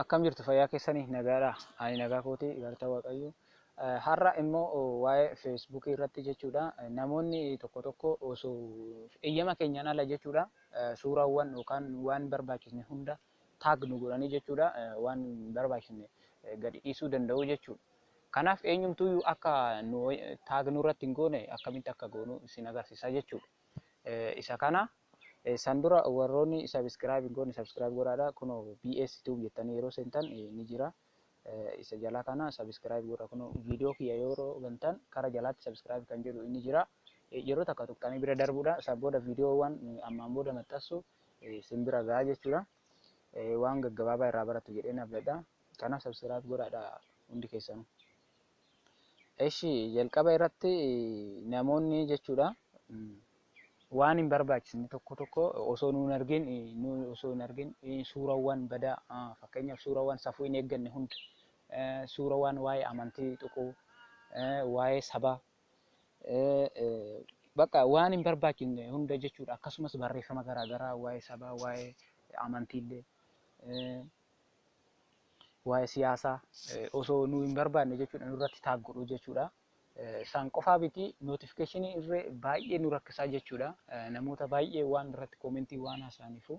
Akkam jirtu, fayyaa keessanii? Nagaadha? Ani nagaa kooti, galata Waaqayyo. Har'a immoo waa'ee Feesbuukii irratti jechuudha. Namoonni tokko tokko osoo eeyyama keenyaan ala jechuudha, suuraawwan yookaan waan barbaachisne hunda tag nu godhanii jechuudha, waan hin barbaachisne gadi dhiisuu danda'u jechuudha. Kanaaf eenyumtuyyuu akka nu tag nurratti hin goone akkamitti akka goonu isin agarsiisa jechuudha. Isa kana san dura warroonni subscribe hin goone subscribe godhaadha. Kunoo BS Tube jettanii yeroo seentan ni jira. Isa jalaa kana subscribe godha. Kunoo viidiyoo kiyya yeroo bantan kara jalaatti subscribe kan jedhu inni jira. Yeroo takka tuqxanii bira darbuudha. San booda viidiyoowwan ammaan booda maxxansu isin bira ga'a jechuudha. Waan gaggabaabaa irraa barattu jedheen abdadha. Kanaaf subscribe godhaadha hundi keessanuu. Eshi, jalqaba irratti namoonni jechuudha, waan hin barbaachisne tokko tokko osoo nuun argin, nu osoo hin argin, suurawwan badaa, fakkeenyaaf suurawwan safuu hin eegganne hunda, suurawwan waa'ee amantii tuquu, waa'ee sabaa, bakka waan hin barbaachisne hunda jechuudha. Akkasumas barreeffama garaagaraa waa'ee sabaa, waa'ee amantiillee, waa'ee siyaasaa osoo nu hin barbaanne jechuudha nurratti tag godhu jechuudha. Isaan qofaa miti, notificationii irree baay'ee nu rakkisaa jechuudha. Namoota baay'ee waan irratti commentii waan haasa'aniifu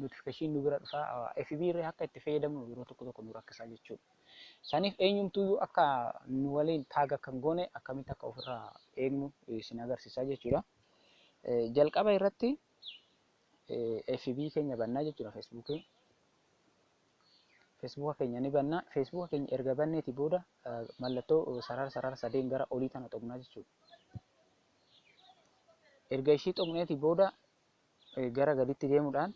notificationii nu bira dhufaa, FB irree akka itti fayyadamnu yeroo tokko tokko nu rakkisaa jechuudha. Saniif eenyumtuyyuu akka nu waliin tag akka hin goone akkamitti akka ofirraa eegnu isin agarsiisaa jechuudha. Jalqaba irratti FB keenya bannaa jechuudha, Feesbuukii. Feesbuuka keenya ni banna. Feesbuuka keenya erga banneeti booda mallattoo sarara sarara sadeen gara olii tana tuqnaa jechuudha. Erga ishii tuqneeti booda gara gaditti deemuudhaan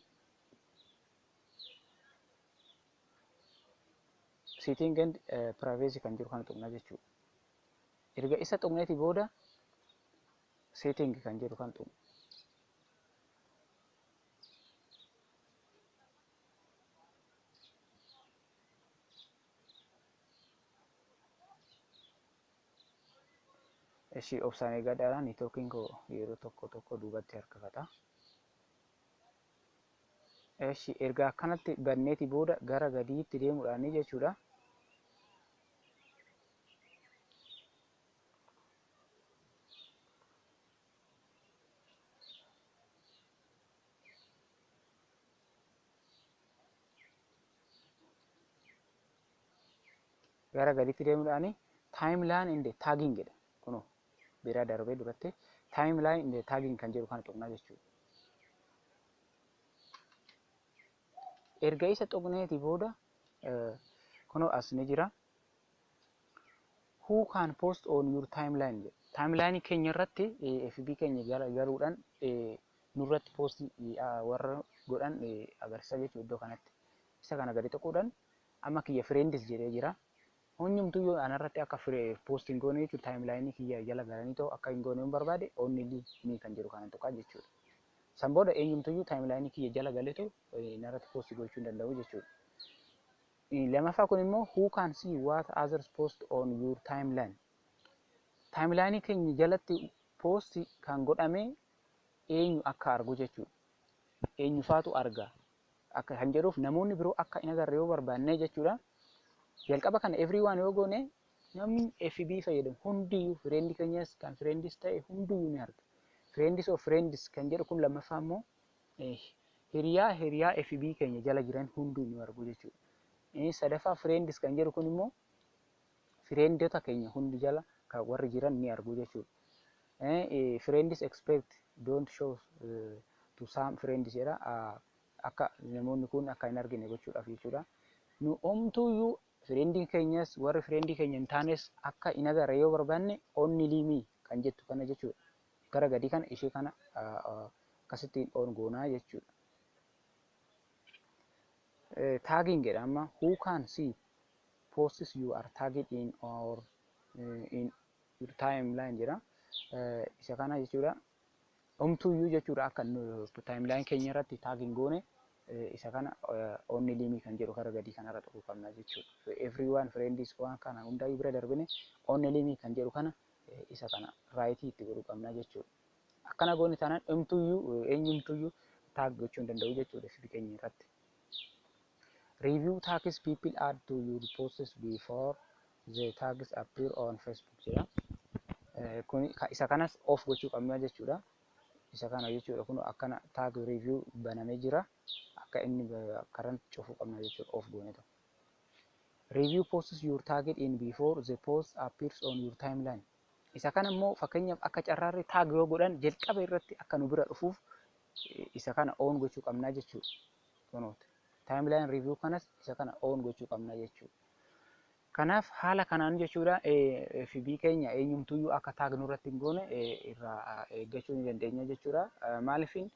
setting and privacy kan jiru kana tuqnaa jechuudha. Erga isa tuqneeti booda setting kan jedhu kan tuqna. Eshi, obsaan eeggadhaadha. Networkiin koo yeroo tokko tokko duubatti harkifata. Eshi, erga akkanatti banneeti booda gara gadiitti deemuudhaani jechuudha. Gara gadiitti deemuudhaani timeline and tagging jedha. Kunoo bira darbee duratti timeline and tagging kan jedhu kana tuqnaa jechuudha. Erga isa tuqneeti booda kunoo as ni jira. Who can post on your timeline jedha. Timeline keenya irratti FB keenya jala galuudhaan nurratti post warra godhan agarsiisa jechuudha iddoo kanatti. Isa kana gadi tuquudhaan amma kiyya friends jedhee jira. Eenyumtuu yoo anarratti akka post hin goone jechuudha, timeline kiyya jala galanii ta'u akka hin goone yoo barbaade, only me kan jedhu kana tuqaa jechuudha. San booda eenyumtuyyuu timeline kiyya jala galeetu narratti post gochuu hin danda'u jechuudha. Lamaffaa kun immoo who can see what others post on your timeline. Timeline keenya jalatti post kan godhame eenyu akka argu jechuudha. Eenyufaatu arga akka kan jedhuuf, namoonni biroo akka hin agarre yoo barbaanne jechuudha. Jalqaba kana everyone yoo goone, namni FB fayyadamu hundiyyuu, friend keenyas kan friendis ta'e hundiyyuu ni arga. Friends of friends kan jedhu kun lammaffaa immoo hiriyaa hiriyaa FB keenya jala jiran hunduu ni argu jechuudha. Sadaffaa friends kan jedhu kun immoo friendota keenya hundi jala kan warri jiran ni argu jechuudha. Friends except don't show to some friends jedha, akka namoonni kun akka hin argine gochuudhaaf jechuudha. Nu omtuyyuu friendiin keenyas warri friendii keenya hin taanes akka hin agarre yoo barbaanne, only me kan jettu kana jechuudha. Gara gadii kana ishee kana akkasittiin on goonaa jechuudha. Tagging jedha amma, who can see posts you are tagged in or in your timeline jedha. Isa kana jechuudha. Omtuyyuu jechuudha akka timeline keenya irratti tagging goone, isa kana only me kan jedhu kara gadii kanarra tuquu qabna jechuudha. Everyone, friends, waan kana hundayyuu bira darbine only me kan jedhu kana, isa kana rightii itti godhuu qabna jechuudha. Akkana goone taanaan eenyumtuyyuu tag gochuu hin danda'u jechuudha FB keenya irratti. Review tags people add to your posts before the tags appear on Facebook jedha. Kun isa kanas off gochuu qabna jechuudha. Isa kana jechuudha, kun akkana tag review banamee jira. Akka inni current cufuu qabna jechuudha, off goone ta'u. Review posts you tagged in before the post appears on your timeline. Isa kana immoo fakkeenyaaf akka carraarri tag yoo godhan jalqaba irratti akka nu bira dhufuuf isa kana on gochuu qabna jechuudha. Kunooti. Timeline review kanas isa kana on gochuu qabna jechuudha. Kanaaf haala kanaan jechuudha, FB keenya eenyumtuyyuu akka tag nurratti hin goone irraa eeggachuu ni dandeenya jechuudha. Maaliifin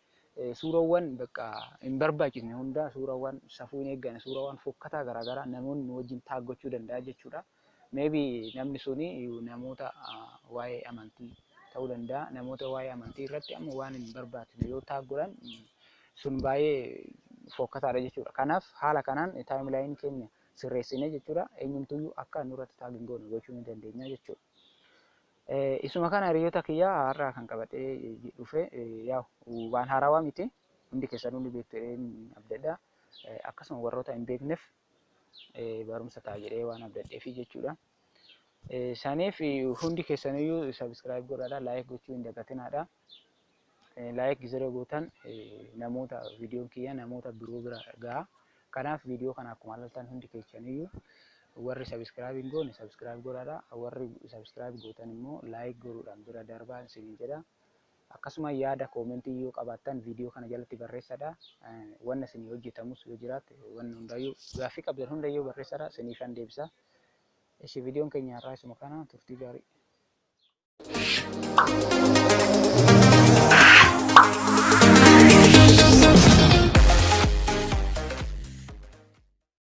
suurawwan bakka hin barbaachisne hunda, suurawwan safuu hin eegganne, suurawwan fokkataa garaagaraa namoonni nu wajjin tag gochuu danda'a jechuudha. Maybe namni suni namoota waa'ee amantii ta'uu danda'a. Namoota waa'ee amantii irratti amma waan hin barbaachisne yoo tag godhan sun baay'ee fokkataadha jechuudha. Kanaaf haala kanaan timeline keenya sirreessine jechuudha. Eenyumtuyyuu akka nurratti tag hin goone gochuu ni dandeenya jechuudha. Isuma kana, hiriyoota kiyyaa, har'a kan qabadhee dhufe yaa'u waan haarawaa miti. Hundi keessanuu ni beektu jedheen abdadha. Akkasuma warroota hin beekneef barumsa ta'a jedhee waan abdadheefi jechuudha. Saniif hundi keessaniyyuu subscribe godhaadha, like gochuu hin dagatinaadha. Like gizee gootan namoota viidiyoon kiyya namoota biroo bira gaha. Kanaaf viidiyoo kana akkuma ilaaltan hundi keessaniyyuu warri subscribe hin goone subscribe godhaadha. Warri subscribe gootan immoo like godhuudhaan bira darbaa isiniin jedha. Akkasuma yaada comment yoo qabaattan viidiyoo kana jalatti barreessadha. Wanna isinii hojjetamus yoo jiraate, wanna hundayyuu gaaffii qabdan hundayyuu barreessadha. Isiniifan deebisa. Ishi, viidiyoon keenya har'aa isuma kana. Turtii gaarii.